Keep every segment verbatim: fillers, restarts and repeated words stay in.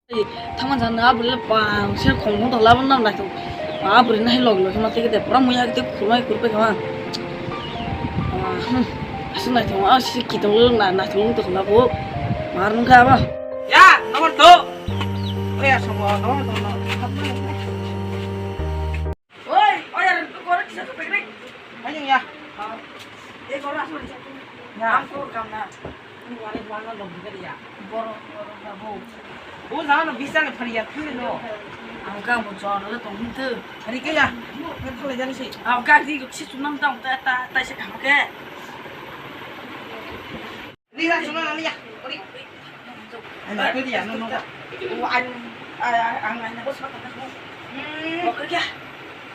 Thaman jani abri le bang se khong khong tong labo nam naithok. Abri nai log log ma tege de pura muya te khurmai khurpe khama. Asu naithok a si kitong lo na naithok to khama bo. Mar nung kha ba. Ya, nomor to. Oya sobo, nomor to. Oi, oi, ar ko kore kisa to pekre. Ayo ya. Ei kore aso. Ya. Ang ko kam na. Ni wale wala lo bigari ya. Boro, boro na bo. O jano bisa le phari ya, phiri no. Ang ka mo jon le tong hinte. Phari ke ya. Ke thale jani si. Ang ka di si chunam tang ta ta ta se kam ke. Liya, sino na liya. Ori. Ano ko liya, no no. O an, ang ano ko sa ka. Hmm. Oke ya.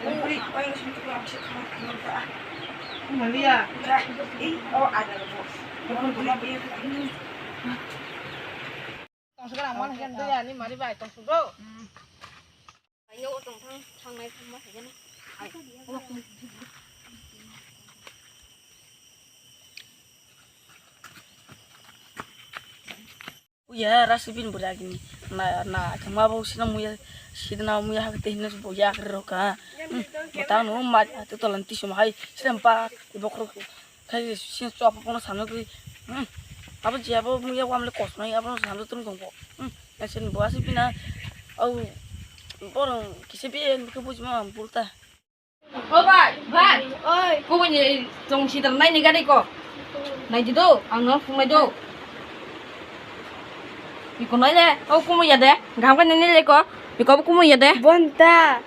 Ori, oi sino ko am si ka. No ta. Ano liya. Ka. I o ano ko. Ko ko liya. Tong sa ka man kan to ya ni mari bai tong su do. Ayo tong thang thang nai thang ma sa jani. Uya rasi bin bura gini na na kama bo sina muya sina muya hak te hinus bo ya kre roka. Botang no ma te tolan tisum hai sina ba bokro. Khai sin chop kono samno gri. Hmm. Abo je abo muya wamle kosnai abo samno tun gongbo. Hmm. Asen bo asi bina. Au. Borong kise bi en ke bujma bulta. O bai, bai. Oi. Kubuni tong sidar nai ni gari ko. Nai di do, ang no phung nai do. Iko nai le, o kumu ya de. Gam ka nai le ko. Iko kumu ya de. Bonta.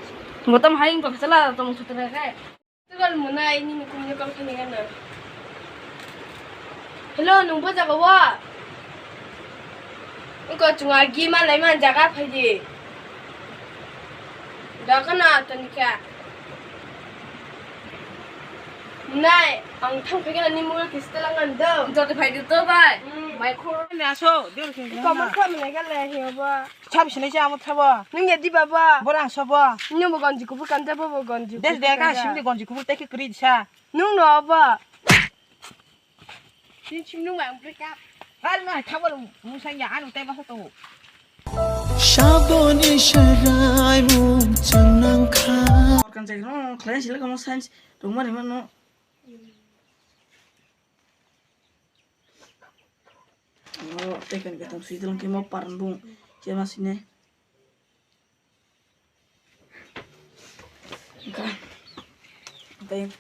Motam hai ko sala tong sutra kai. Tukal muna ini ni kumni kol khani gana. Hello, nung bo jaga wa? Ungko chunga gi ma lai man jaga phai di. Da kana tani kya? Nai, ang thang phai gana ni mul kista langan do. Jodi phai di to bai. Hmm. Mai khoro ni aso, dir khe. Ko ma kho mene gale he ba. Chab sinai cha amo thabo. Nung ya di baba. Bora ang sobo. Nung bo ganji kubur kanja bo bo ganji. Des kubur de ka kanja. Simdi ganji kubur te ki kri sa. Nung no ba. Sin sim nung ang break up. Ar na thabo musang ya anu tai ba to. Saboni sarai mung chanang kha. Kan jai no khlai sila kamu science rumah di mana? Oh, tekan ke tam sui dalam kemo paran bung. Siapa sini? Ka. Teng.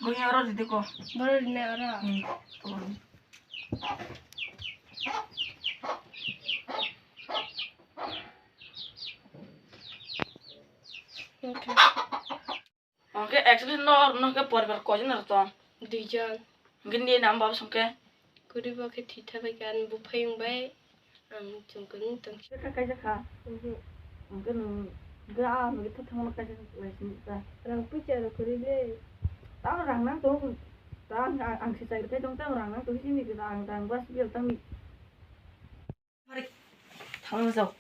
Bongni oro ride ko. Boro rine oro. Hmm. Okay. Hwnkhe actually no, no hwnkhe poribar koijon rok tong? Duijon. Hwnkhe nini nang baba songkhe? Kwrwi bo khe thwi thabai kha ani buphai wng bai, ang chwng kwrwng tong. Kaisa kha? Mhm. Hwnkhe nwng, hwnkhe a hwnkhe thok thangmano kaisa lai sini ta. Rang puisa rok kwrwi le. Tamo rang nang tongo, ta ang, ang, ang se chakri khai tong, tamo rang nang tong sini, ang rang bas bial tangni. Thangna jao.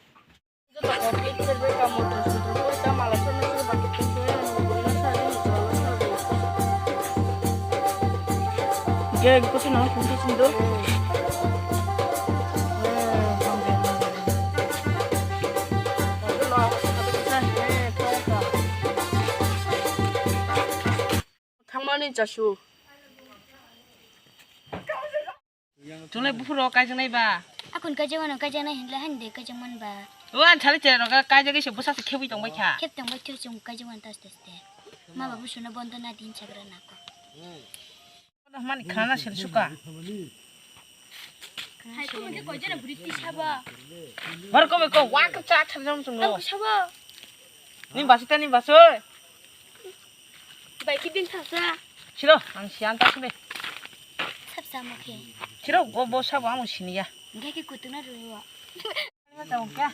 Ge, kusi no, kusi sindo. Thangmani chasu. Chwnglai buphuru o kaijaknai ba? Akhun kaijakmano kaijaknai hinle haini de kaijakman ba. O ang thali chera rok kaijagwi se bwsa se khebwi tongbai kha. Kheb tongbai thwi chwng kaijakmano taste taste. Ma babu suna bondo na din chagra nako. Mani khana sel suka. Hai ko mode koi jana buri ti saba. Bar ko ko wa ko cha thar jong chwng lo. Saba. Ni basi ta ni basi. Bai ki din thasa. Chiro, ang siyan ta sini. Sab sama khe. Chiro, go bo sabo amo siniya. Ge ki kutuna ruwa. Ano ta ungka?